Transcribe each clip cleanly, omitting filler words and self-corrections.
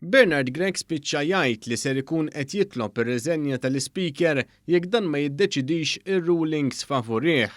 Bernard Grech spiċċa jgħid li ser ikun qed jitlob ir-riżenja tal-Ispeaker jekk dan ma jiddeċidix ir-rulings favurih.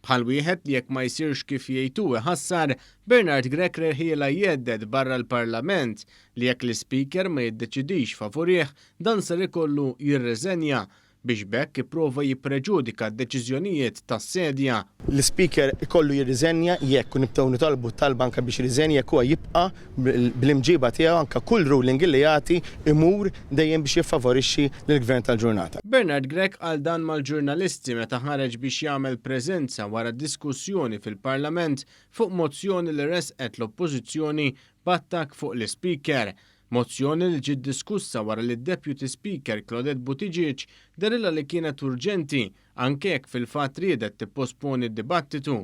Bħal wieħed li jekk ma jsirx kif jgħid hu iħassar, Bernard Grech reħielha jhedded barra l-Parlament li jekk l-Ispeaker ma jiddeċidix favurih dan ser ikollu jirriżenja biex b'hekk ipprova jippreġudika d-deċiżjonijiet tas-Sedja. L-Ispeaker ikollu jirriżenja jekk, u nibdew nitolbu t-talba anke biex jirriżenja jekk huwa jibqa' bl-imġiba tiegħu anke kull ruling li jagħti imur dejjem biex jiffavorixxi lill-Gvern tal-ġurnata. Bernard Grech qal dan mal-ġurnalisti meta ħareġ biex jagħmel preżenza wara diskussjoni fil-Parlament fuq mozzjoni li ressqet l-Oppożizzjoni b'attakk fuq l-Ispeaker. Mozzjoni li ġiet diskussa wara li d-Deputy Speaker Claudette Buttigieg dehrilha li kienet urġenti anke jekk fil-fatt riedet tipposponi d-dibattitu.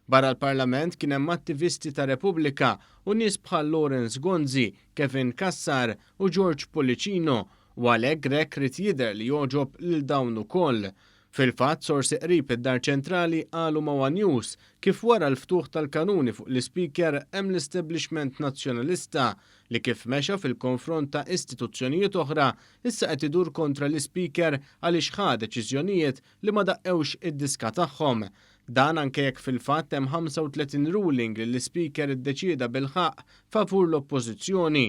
Barra l-Parlament kien hemm attivisti ta' Repubblika u nies bħal Lawrence Gonzi, Kevin Cassar u George Pullicino u għalhekk Grech ried jidher li jogħġob lil dawn ukoll. Fil-fatt, sorsi qrib id-Dar Ċentrali qalu ma' one News kif wara l-ftuħ tal-kanuni fuq l-Ispeaker hemm l-establishment Nazzjonalista li kif mexa fil-konfront ta' istituzzjonijiet oħra issa qed idur kontra l-Ispeaker għaliex ħa deċiżjonijiet li ma daqqewx id-diska tagħhom. Dan anke jekk fil-fatt hemm 35 ruling li l-Ispeaker iddeċieda bil-ħaqq favur l-Oppożizzjoni.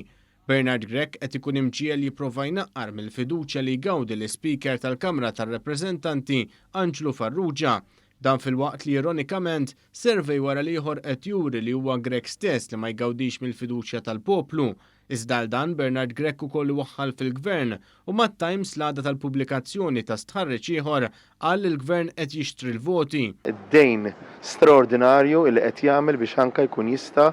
Bernard Grech qed ikun imġiegħel jipprova jnaqqar mill-fiduċja li jgawdi l-Ispeaker tal-Kamra tar-Rappreżentanti Anġlu Farrugia. Dan filwaqt li ironikament survey wara l-ieħor qed juri li huwa Grech stess li ma jgawdix mill-fiduċja tal-poplu. Iżda għal dan Bernard Grech ukoll iwaħħal fil-Gvern u mat-Times l-għada tal-pubblikazzjoni ta' stħarriġ ieħor qal li l-Gvern qed jixtri l-voti. Dejn straordinarju li qed jagħmel biex anke jkun jista'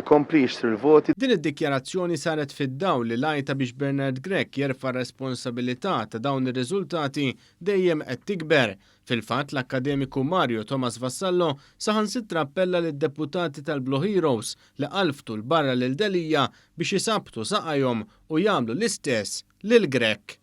jkompli jixtri l-voti. Din id-dikjarazzjoni saret fid-dawl li l-għajta biex Bernard Grech jerfa' r-responsabilità ta' dawn ir-riżultati dejjem qed tikber. Fil-fatt, l-akkademiku Mario Thomas Vassallo saħansitra appella lid-deputati tal-Blue Heroes li qalftu 'l barra lil Delia biex isabbtu saqajhom u jagħmlu l-istess lil Grech.